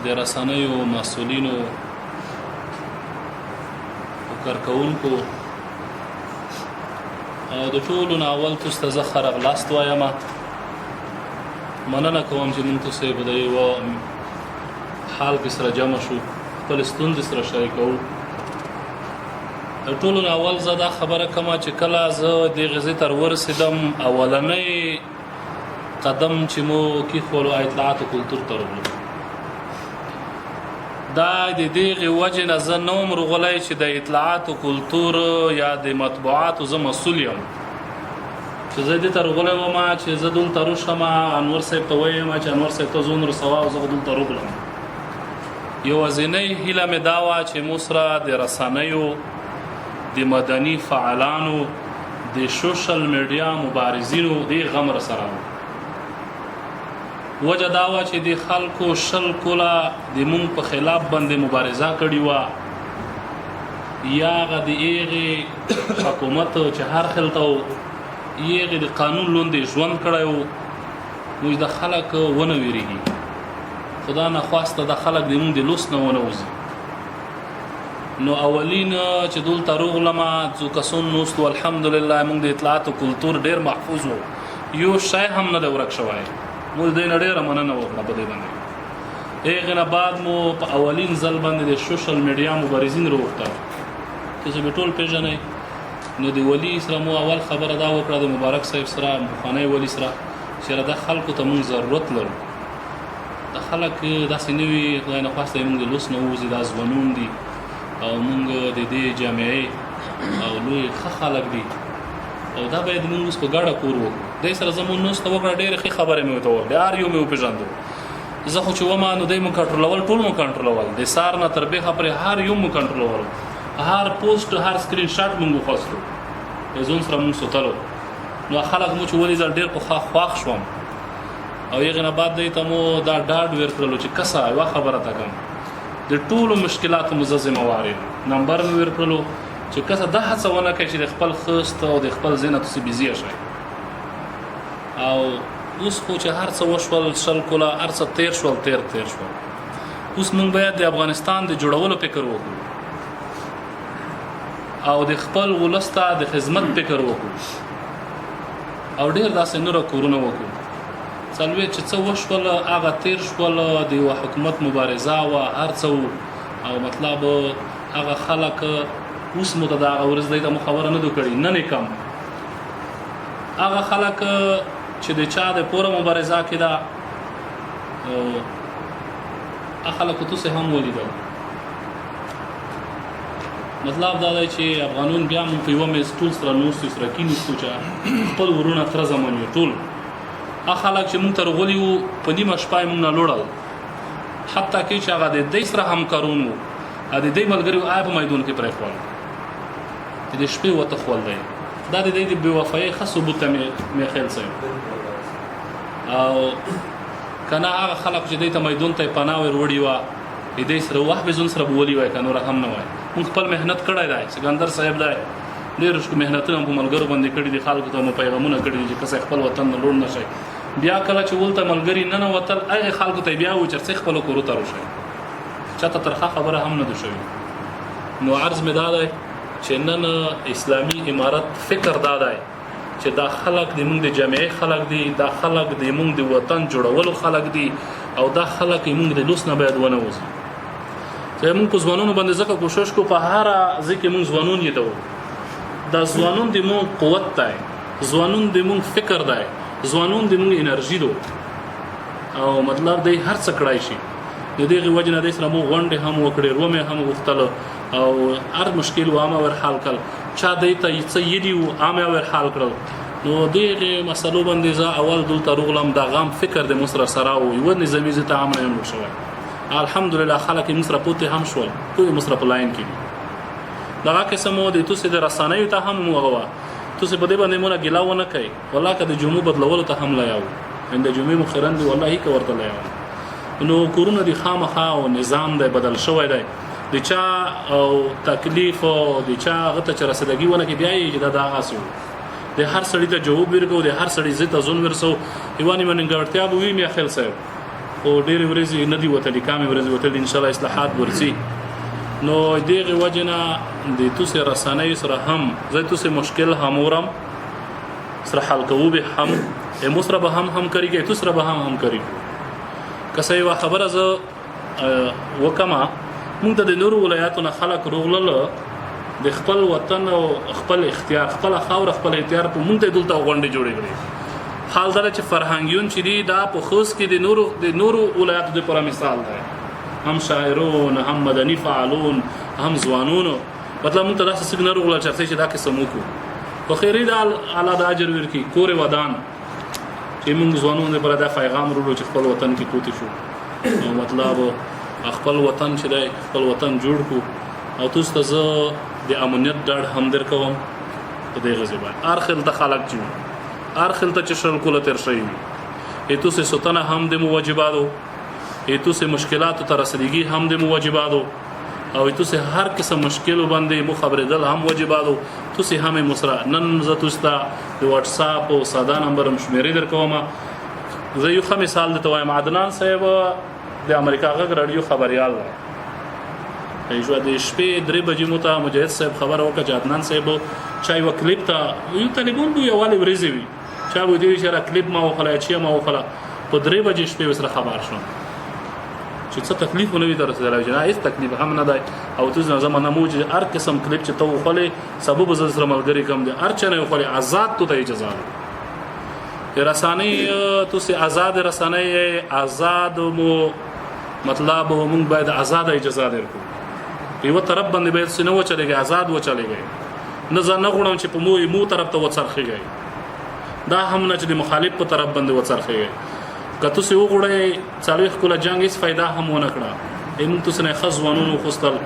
د رسنیو مسؤلینو او کارکوونکو او د ټولو نه اول تاسو ته زه ښه راغلاست وایم. مننه کوم چې موږ تاسو په دې یوه حال کې سره جمع شو، خپل ستونزې سره شریکوو. د ټولو نه اول زه دا خبره کوم چې کله زه دې غزې ته ورسېدم، اولنی قدم چې مو کیښولو اطلاعات او کلتور ته ورغلو. دا د دغې وجې نه زه نه وم ورغلی چې د اطلاعات او کلتور یا د مطبوعاتو زه مسؤل یم، چې زه دې ته ورغلی وم چې زه دلته روشم انور صاحب ته وایم چې انور صاحب ته ځون رسوا او زه خو دلته روغلم. یوازینۍ هیله مې دا وه چې مو سره د رسنیو، د مدني فعالانو، د سوشل میډیا مبارزینو دې غم رسره و. وجه دا وه چې د خلکو 20 کله د مونږ په خلاف باندې مبارزه کړې وه، یا هغه د هغې حکومت چې هر خلته و هغې د قانون لاندې ژوند کړی و، موږ د خلک ونه ویریږي. خدا نه خواسته د خلک د مونږ د لوس نه ونه وځي. نو اولین چې دلته روغلمه څو کسون نوستو، الحمدلله موږ د اطلاعات او کلتور ډیر محفوظ وو، یو شی هم نه دی ورک شوی. موږ دې نه ډېره مننه وکړه په دې باندې. هغې نه بعد مو په اولین ځل باندې د سوشل میډیا مبارزین راوغوښتل، تاسو به ټول پېژنئ. نو د ولي سره مو اول خبره دا وکړه، د مبارک صاحب سره، پخوانی ولي سره، چې دا خلکو ته موږ ضرورت لرو. دا خلک داسې نه وي، خدای نه خواسته موږ د لوس نه ووځي، دا ځوانون دي او موږ د دې جامعې او لوی ښه خلک دي او دا باید موږ اوس په ګډه کور وکړو. دې سره زموږ نوسته وکړه، ډېرې ښې خبرې مې ورته وکړې، هر یو مې وپېژندو. زه خو چې ومه نو دی مو کنټرولول، ټول مو کنټرولول، د سار نه تر بېخه پورې هر یو مو کنټرولول، هر پوسټ هر سکرین شاټ مونږ وخوستو، د زون سره مونږ سوتلو. نو خلک مو چې ولیدل ډېر په خوښ شوم. او هغې نه بعد دی ته مو دا ډاډ ورکړلو چې کسه یوه خبره ته کوم، د ټولو مشکلاتو مو زه ذمه وار یم. نمبر مې ورکړلو چې کسه دا هڅه ونه کوي چې د خپل خست او د خپل ځای نه تاسې بیزي شئ. او اوس خو چې هر څه وشول، 20 کله هر څه تیر شول، تیر تیر شول. اوس مونږ باید د افغانستان د جوړولو فکر وکړو او د خپل ولس ته د خدمت فکر وکړو او ډېر داسې نور کورونه وکړو. څلوېښت چې څه وشول هغه تیر شول، د یوه حکومت مبارزه وه، هر څه وو. او مطلب هغه خلک اوس مو ته د هغه ورځ دی ته مو خبره نه ده کړې، نن یې کم هغه خلک چې د چا د پوره مبارزه کې ده هغه خلک تاسو هم ولیدل. مطلب دا دی چې افغانون بیا موږ په یوه میز ټول سره نوستو، سره کینوستو چې خپل ورونه تره زمون یو. ټول هغه خلک چې موږ ته راغلي وو په نیمه شپه یې موږ نه لوړل، حتی کې چې هغه د دوی سره همکارون وو، د دوی ملګري وو، هغه په میدان کې پرېښول چې د شپې وتښول دی. دا د دوی د بې وفایۍ ښه ثبوت ته میخیل صاحب. او که نه هغه خلک چې دوی ته میدان ته یې پناه وروړي وه، د دوی سره وه به ځون سره به ولي وای، که نوره هم نه وای. موږ خپل محنت کړی دی، سکندر صاحب دی، ډېر محنتونه په ملګرو باندې کړي دي، خلکو ته مو پیغامونه کړي دي چې کسه خپل وطن نه لوړ نه شي. بیا کله چې ولته ملګري ننوتل، هغې خلکو ته بیا و چې څه خپلو کورو ته روشئ، چاته ترخه خبره هم نه ده شوې. نو عرض مې دا دی چې نن اسلامي امارت فکر دا دی چې دا خلک د موږ د جامعې خلک دي، دا خلک د موږ د وطن جوړولو خلک دي او دا خلک موږ د لوس نه باید ونه وځي. چې موږ په ځوانانو باندې ځکه کوشش کو، په هر ځای کې موږ ځوانون یې ته دا ځوانون د موږ قوت دی، ځوانون د موږ فکر دی، ځوانون د موږ انرژي ده او مطلب دی هر څه کړای شي. د دغه وجه نه د سره مو غونډې هم وکړې، رومې هم غوښتل او هر مشکل و عامه ور حل کړ، چا دی ته څه یدي و عامه ور حل کړل. نو دغه مسلو باندې زه اول دلته روغلم، دا غم فکر د مصر سره و یو نظامی زه ته عام نه یم شوی. الحمدلله خلک یې مصر پوتې هم شول، ټول مصر په لاین کې دي. دغه قسم د توسې د رسنیو ته هم وغوا، توسې په دې باندې مونږ ګیله ونه کوي، والله که د جمعو بدلولو ته هم لیاو، ان د جمعې مو خیرن دي والله که ورته لیاو. نو کورونه دي خامخا او نظام دی بدل شوی دی، د چا او تکلیف او د چا هغه ته چې رسیدګي ونه کړي بیا یې چې دا دغسې و، د هر سړي ته جواب ورکو، د هر سړي زه ته ځون ورسو. یوه نیمه نیمګړتیا به وي میاخیل صاحب، خو ډېرې ورځې نه دي وتلي، کمې ورځې وتلي، ان شاء الله اصلاحات ورځي. نو دغه وجنه د توسې رسنۍ سره هم زه توسې مشکل هم ورم سره حل کوو به هم، مو سره به هم همکاري کوي، تو سره به هم همکاري کوو. که څه یوه خبره زه وکمه، موږ ته د نورو ولایاتو نه خلک روغلل د خپل وطن او خپل اختیار، خپل خاوره، خپل اختیار په موږ ته دلته غونډې جوړې کړې. حال دا چې فرهنګیون چې دي دا په خوست کې د نورو ولایاتو د پر مثال دی، هم شاعرون، هم مدني فعالون، هم ځوانونو. مطلب موږ ته داسې څوک نه روغلل چې دا قسم وکړو. خو خیرې دا الله د اجر ورکړي، کور ودان چې موږ ځوانانو لپاره دا پیغام وروړو چې خپل وطن کې پوتې شو، او مطلب خپل وطن چې دی خپل وطن جوړ کړو. او تاسو ته زه د امنیت ډاډ هم درکوم په دې غزې باندې. هر خل ته خلک چې وي، هر خل ته چې 20 کاله تېر شوي وي، ایتوسې ستنه هم د مواجباتو، ایتوسې مشکلاتو ته رسیدګي هم د مواجباتو، او تاسو هر قسم مشکل باندې مو خبرېدل هم واجباتو. تاسو هم مسره نن زه تاسو ته د واتس اپ او ساده نمبر هم شمیرې درکوم. زه یو ښه مثال درته وایم. عدنان صاحب د امریکا غږ راډیو خبریال دی. د شپې 3 بجې مو ته مجاهد صاحب خبره وکړه چې عدنان صاحب چا یوه کلیپ ته یو طالبان به یووالی ورځې وي، چا به دوی چې را کلیپ ما وخله، چې ما وخله، په 3 بجې شپې ورسره خبر شوم چې څه تکلیف نه وي در رسېدلی. چې نه، هېڅ تکلیف هم نه دی. او ته زما نه مو چې هر قسم کلیپ چې ته وخلې سبب زه سره ملګری کوم دی، هر چا نه وخلې آزاد تو ته اجازه ده. رسانۍ تاسو آزاد رسانۍ آزاد مو مطلب مونږ باید آزاد اجازه درکړو. یو طرف باندې باید څه نه وچلېږي، آزاد وچلېږي. نه زه نه غواړم چې په مو طرف ته وڅرخېږي، دا هم نه چې د مخالف په طرف باندې وڅرخېږي. که تاسو وغواړئ 40 کاله جنګ هېڅ فایده هم ونه کړه. موږ تاسو نه ښه ځوانان وخوستل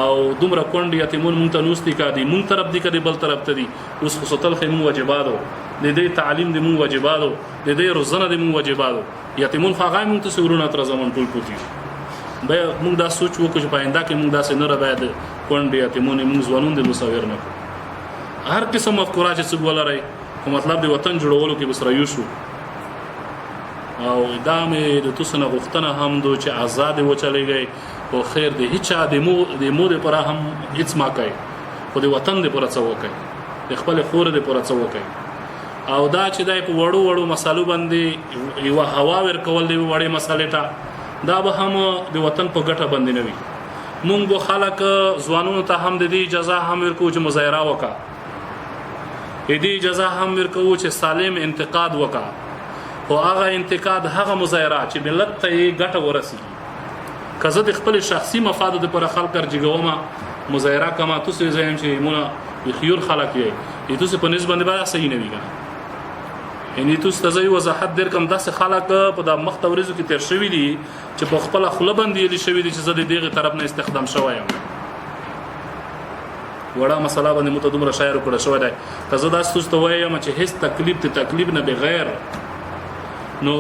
او دومره کونډې یتیمون مونږ ته نوستي، که دي مونږ طرف دي که دي بل طرف ته دي. اوس خو ستل خو مونږ واجباتو، د دې تعلیم د مونږ واجباتو، د دې روزنه د مونږ واجباتو. یتیمون خو هغه مونږ ته ورونه تر زمون ټول پوتي. بیا مونږ دا سوچ وکړو چې په آینده کې مونږ داسې نه باید کونډې یتیمون مونږ ځوانون د مساور نه کړو. هر قسم مفکوره چې څوک ولرئ، خو مطلب د وطن جوړولو کې به سره یو شو. او دا مې د تاسو نه غوښتنه هم دو چې آزاد وچلېږئ، خو خیر د هیچا د مو دپاره هم هیڅ ما کوئ، خو د وطن دپاره څه وکئ، د خپلې خور دپاره څه وکئ. او دا چې دی په وړو وړو مسالو باندې یوه هوا ورکول دی وړې مسالې ته، دا به هم د وطن په ګټه باندې نه وي. مونږ به خلک ځوانانو ته هم د دې اجازه هم ورکوو چې مظاهره وکړه، د دې اجازه هم ورکوو چې سالم انتقاد وکړه، خو هغه انتقاد هغه مظاهره چې ملت ته یې ګټه ورسېږي. که زه د خپل شخصي مفادو دپاره خلک ارجګوم مظاهره کوم، تاسو یې زه یم چې مونه خیور خلک یې، تاسو په نسبت باندې به صحیح نه وي که نه. یعنې تاسو ته زه یو وضاحت درکړم، داسې خلک په دا مخته ورځو کې تېر شوي دي چې په خپله خوله باندې ویلي شوي دي چې زه د دغې طرف نه استخدام شوی یم. وړه مسله باندې مو ته دومره شاعر کړه شوی دی. که زه داسې تاسو ته وایم چې هیڅ تکلیف ته تکلیف نه بغیر، نو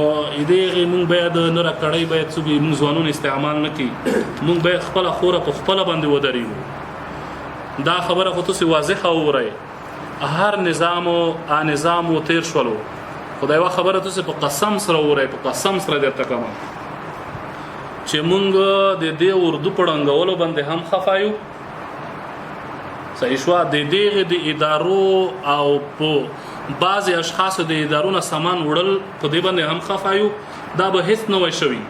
دغې مونږ باید نه راکړی، باید څوک مونږ ځوانونه استعمال نه کړي. مونږ باید خپله خوره په خپله باندې ودرېږو. دا خبره خو تاسو واضحه واورئ. هر نظام او نظام و تیر شولو، خو دا یوه خبره تاسو په قسم سره واورئ، په قسم سره درته کوم چې مونږ د دې اردو په ړنګولو باندې هم خفه یو. صحیح شوه. د دغې د ادارو او په بعضې اشخاصو د ادارو نه سامان وړل په دې باندې هم خفه یو. دا به هیڅ نه وای شوي.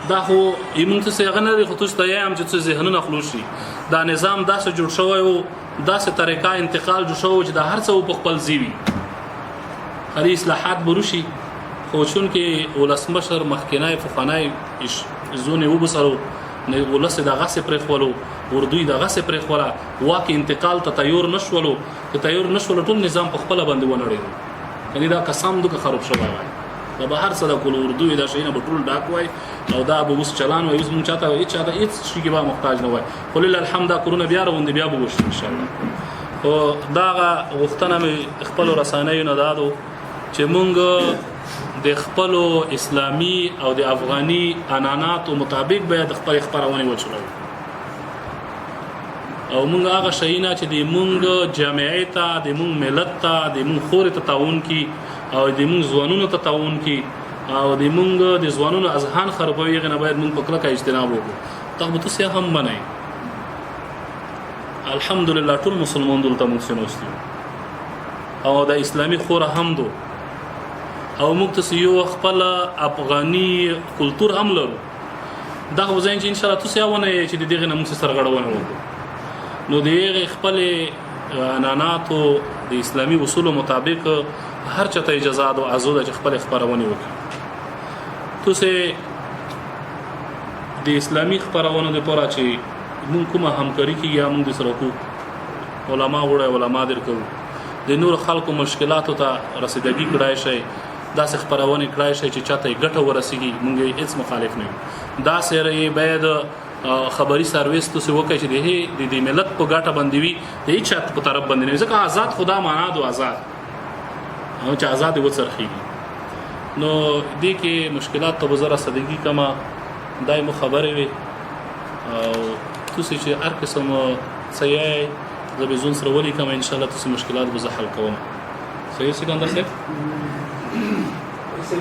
دا خو موږ ته څه هغه نه دی، خو تاسو ته یم چې څه ذهنونه خلاص شي. دا نظام داسې جوړ شوی و، داسې طریقه انتقال جوړ شوی و چې دا هر څه په خپل ځای وي. خالي اصلاحات به وشي، خو چونکې ولسمشر مخکنی پخوانی زونې وبسرو، ولس یې دغسې پرېښولو، اردو یې دغسې پرېښوله، واک انتقال ته تیار نه شولو. که تیار نه شولو ټول نظام په خپله باندې ونړېدو. یعنې دا قسم دوکه خراب شوی وای، دا به هر څه د کولو اردو یې دا شیونه به ټول ډاک وای او دا به اوس چلان وای. اوس مونږ چاته هېڅ چاته هېڅ شي کې به محتاج نه وای. خو لله الحمد دا کورونه بیا روان دي، بیا به وشي انشاءالله. خو دغه غوښتنه مې خپلو رسنیو نه دا ده چې مونږ د خپلو اسلامي او د افغاني عنعناتو مطابق باید خپلې خپرونې وچلوو. او مونږ هغه شیونه چې د مونږ جامعې ته، د مونږ ملت ته، د مونږ خورې ته تاون کي او د مونږ ځوانونو ته تاون کي او د مونږ د ځوانانو اذهان خرابوي، هغې نه باید مونږ په کلکه اجتناب وکړو. دغه به تاسې هم منئ. الحمدلله ټول مسلمان دلته مونږ سنوست یو او د اسلامي خوره هم دو، او موږ تاسو یو خپل افغاني کلتور هم لرو. دا خو ځین چې ان شاء الله تاسو یې ونه چې د دغه نه موږ سرغړونه وکړو، نو د هغې خپل عنعناتو د اسلامي اصولو مطابق هر چاته اجازه ده او آزاد چې خپل خپرونې وکړي. تاسو د اسلامي خپرونو لپاره چې مونږ کومه همکاري کیږي یا مونږ د سره کو علما وړي، علما در کوو، د نور خلکو مشکلاتو ته رسیدګي کړای شي، داسې خپرونې کړای شي چې چاته یې ګټه ورسیږي، مونږ یې هیڅ مخالف نه یو. دا سره یې باید خبري سرویس تاسو وکړئ چې د دې ملت په ګټه باندې وي، د هیڅ چا په طرف باندې نه وي، ځکه آزاد خدا معنا دو آزاد او چې آزاد وڅرخیږي. نو دې کې مشکلات ته به زه رسیدګي کمه دای مو خبرې وي، او تاسو چې هر قسم څه یې زه به ځون سره ولیکم، ان شاء الله تاسو مشکلات به زه حل کوم. صحیح سکندر صاحب؟ څه